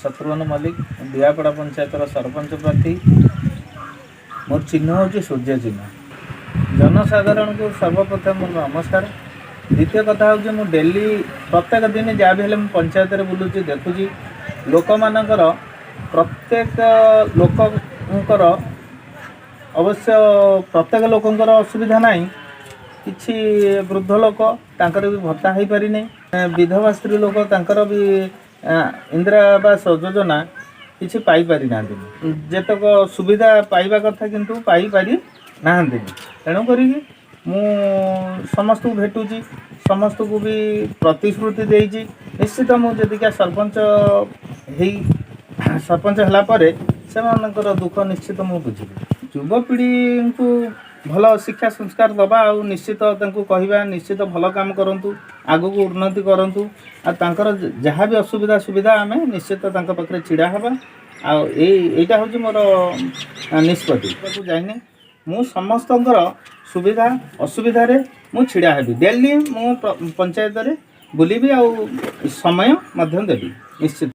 ଶତ୍ରୁଘ୍ନ ମଲ୍ଲିକ, ବିଆପଡ଼ା ପଞ୍ଚାୟତର ସରପଞ୍ଚ ପ୍ରାର୍ଥୀ। ମୋର ଚିହ୍ନ ହେଉଛି ସୂର୍ଯ୍ୟ ଚିହ୍ନ। ଜନସାଧାରଣଙ୍କୁ ସର୍ବପ୍ରଥମେ ମୋର ନମସ୍କାର। ଦ୍ୱିତୀୟ କଥା ହେଉଛି, ମୁଁ ଡେଲି ପ୍ରତ୍ୟେକ ଦିନ ଯାହା ବି ହେଲେ ମୁଁ ପଞ୍ଚାୟତରେ ବୁଲୁଛି, ଦେଖୁଛି ଲୋକମାନଙ୍କର, ପ୍ରତ୍ୟେକ ଲୋକଙ୍କର। ଅବଶ୍ୟ ପ୍ରତ୍ୟେକ ଲୋକଙ୍କର ଅସୁବିଧା ନାହିଁ। କିଛି ବୃଦ୍ଧ ଲୋକ, ତାଙ୍କର ବି ଭତ୍ତା ହେଇପାରିନି। ବିଧବା ସ୍ତ୍ରୀ ଲୋକ, ତାଙ୍କର ବି ଇନ୍ଦିରା ଆବାସ ଯୋଜନା କିଛି ପାଇପାରିନାହାନ୍ତି। ଯେତକ ସୁବିଧା ପାଇବା କଥା କିନ୍ତୁ ପାଇପାରି ନାହାନ୍ତି। ତେଣୁ କରିକି ମୁଁ ସମସ୍ତଙ୍କୁ ଭେଟୁଛି, ସମସ୍ତଙ୍କୁ ବି ପ୍ରତିଶ୍ରୁତି ଦେଇଛି। ନିଶ୍ଚିତ ମୁଁ ଯଦିକା ସରପଞ୍ଚ ହେଇ ସରପଞ୍ଚ ହେଲା ପରେ ସେମାନଙ୍କର ଦୁଃଖ ନିଶ୍ଚିତ ମୁଁ ବୁଝିବି। ଯୁବପିଢ଼ିଙ୍କୁ ଭଲ ଶିକ୍ଷା ସଂସ୍କାର ଦେବା ଆଉ ନିଶ୍ଚିତ ତାଙ୍କୁ କହିବା, ନିଶ୍ଚିତ ଭଲ କାମ କରନ୍ତୁ, ଆଗକୁ ଉନ୍ନତି କରନ୍ତୁ। ଆଉ ତାଙ୍କର ଯାହା ବି ଅସୁବିଧା ସୁବିଧା, ଆମେ ନିଶ୍ଚିତ ତାଙ୍କ ପାଖରେ ଛିଡ଼ା ହେବା। ଆଉ ଏଇଟା ହେଉଛି ମୋର ନିଷ୍ପତ୍ତି। ଯାଇନି, ମୁଁ ସମସ୍ତଙ୍କର ସୁବିଧା ଅସୁବିଧାରେ ମୁଁ ଛିଡ଼ା ହେବି। ଡେଲି ମୁଁ ପଞ୍ଚାୟତରେ ବୁଲିବି ଆଉ ସମୟ ମଧ୍ୟ ଦେବି ନିଶ୍ଚିତ।